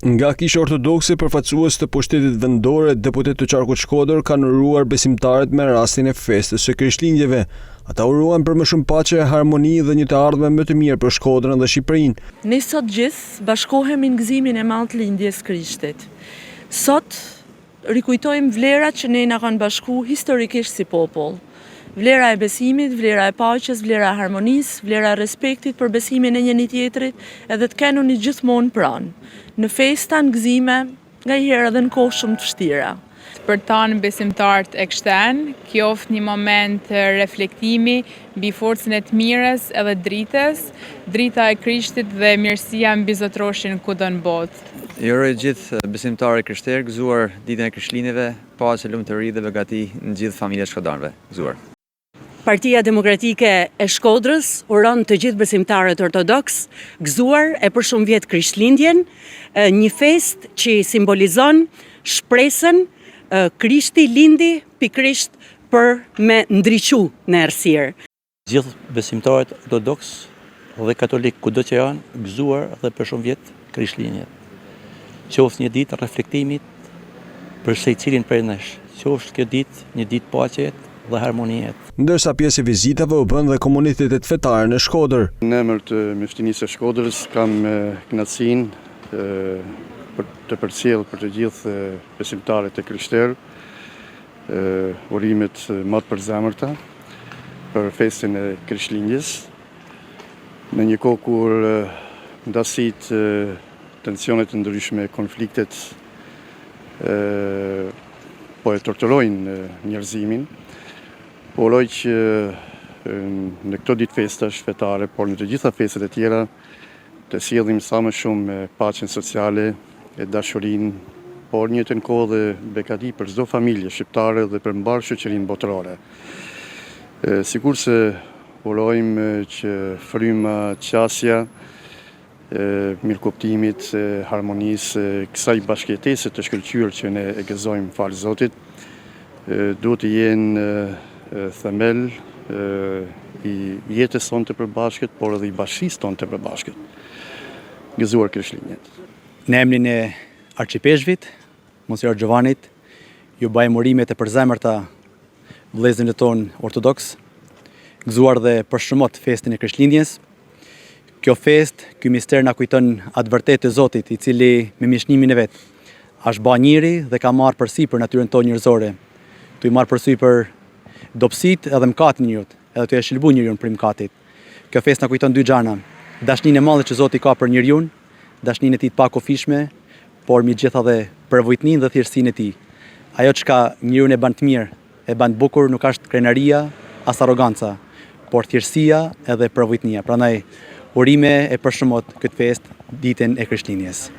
Nga Kisha Ortodokse, përfaqësues të pushtetit vendor e deputetë të qarkut Shkodër kanë uruar besimtarët me rastin e festës së Krishtlindjeve. Ata uruan për më shumë paqe e harmoni dhe një të ardhme më të mirë për Shkodrën dhe Shqipërinë. Ne sot gjithë bashkohemi në gëzimin e madh të lindjes Krishtit. Sot Rikujtojmë vlerat që ne na kanë bashku historikisht si popull. Vlera e besimit, vlera e paqes, vlera e harmonisë, vlera e respektit për besimin e njëni-tjetrit edhe të qenunit gjithmonë pranë. Në festa, në gëzime, nganjëherë edhe në kohë shumë të vështira. Për tanë besimtarët e krishtenë, kjoftë një moment reflektimi mbi forcën e të mirës edhe dritës, drita e Krishtit dhe mirësia mbizotëroshin kudo në botë. I uroj gjithë besimtarët e krishterë gëzuar ditën e Krishtlindjeve, paqe, lumturi dhe begati në gjithë familjet shkodranëve. Gëzuar. Partia Demokratike e Shkodrës uron të gjithë besimtarët ortodoksë gëzuar e për shumë vjet Krishtlindjen, një festë që simbolizon shpresën, Krishti lindi pikërisht për me ndriçu në errësirë. Gjithë besimtarët ortodoksë dhe katolikë kudo që janë, gëzuar dhe për shumë vjet Krishtlindjet. Qoftë një ditë reflektimit për secilin prej nesh. Qoftë kjo ditë një ditë paqeje dhe harmonie. Ndërsa pjesë e vizitave u bënë dhe komunitetet fetare në Shkodër. Në emër të Myftinisë së Shkodrës kam kënaqësinë për të përcjellë për të gjithë besimtarët e krishterë Urimet më të përzemërta për festën e Krishtlindjes, në një kohë kur ndasitë, tensionet e ndryshme, konfliktet po e torturojnë njerëzimin, uroj që në këto ditë festash fetare, por në të gjitha festat e tjera, Të sjellim sa më shumë paqen sociale e dashurinë, por në njëjtën kohë dhe begati për çdo familje shqiptare dhe për mbarë shoqërinë botërore. Sikurse urojmë që fryma, qasja e mirëkuptimit, e harmonisë, e kësaj bashkëjetese të shkëlqyer që ne e gëzojmë falë Zotit, duhet të jenë themel i jetës sonë të përbashkët, por edhe i bashkësisë tonë të përbashkët. Gëzuar Krishtlindjet. Në emrin e Arqipeshkvit, Monsinjor Xhovanit, ju bajmë urimet e përzemërta vëllezërve tonë ortodoks, gëzuar dhe për shumë mot festën e Krishtlindjes. Kjo festë, ky mister na kujton atë vërtetë të Zotit, i cili me mishnimin e vet asht ba njeri dhe ka marrë përsipër natyrën tonë njerëzore, tu i marrë përsipër dobësitë edhe mëkatin e njeriut, edhe tu e shëlbu njeriun prej mëkatit. Kjo festë na kujton dy gjana, dashninë e madhe që Zoti ka për njeriun, dashninë e tij të pakufishme, por mbi të gjitha dhe përvujtninë dhe thjeshtësinë e tij. Ajo çka njeriun e ban të mirë, e ban të bukur nuk është krenaria as arroganca, por thjeshtësia edhe përvujtnia. Prandaj urime e për shumë mot këtë festë, ditën e Krishtlindjes.